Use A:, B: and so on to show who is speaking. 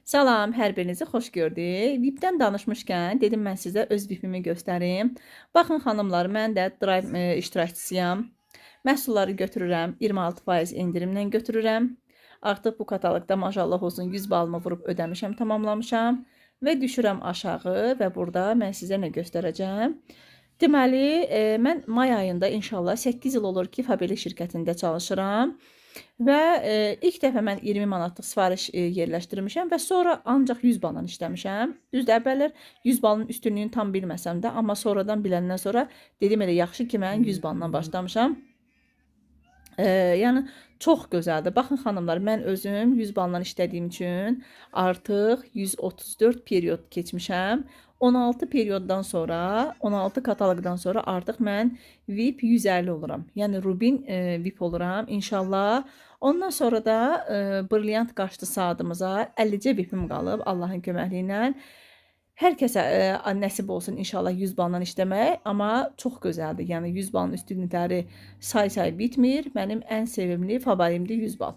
A: Salam, hər birinizi xoş gördük. VIP-dən danışmışkən dedim mən sizə öz VIP-mi göstərim. Baxın xanımlar, mən də Drive iştirakçısıyam. Məhsulları götürürəm, 26% endirimlə götürürəm. Artıq bu kataloqda maşallah olsun 100 balımı vurub ödəmişəm, tamamlamışam və düşürəm aşağı və burada mən sizə nə göstərəcəm? Deməli, mən may ayında inşallah 8 il olur ki, Faberlic şirkətində çalışıram. Və ilk dəfə mən 20 manatlıq sifariş yerləşdirmişəm və sonra ancaq 100 balla işləmişəm. Düzdür, əvvəllər 100 balın üstünlüyünü tam bilməsəm də, amma sonradan biləndən sonra dedim elə yaxşı ki, mən 100 balla başlamışam. Yəni çox gözəldir. Baxın xanımlar, mən özüm 100 balla işlədiyim üçün artıq 134 period keçmişəm. 16 perioddan sonra, 16 kataloqdan sonra artıq mən VIP 150 oluram. Yəni Rubin VIP oluram inşallah. Ondan sonra da brilliant qaşlı saatımıza 50-cə VIP-im qalıb Allahın köməkliyi ilə. Hər kəsə nəsib olsun inşallah 100 balla işləmək, amma çox gözəldir. Yəni 100 balın üstünlükləri say-say bitmir. Mənim ən sevimli favorimdir 100 bal.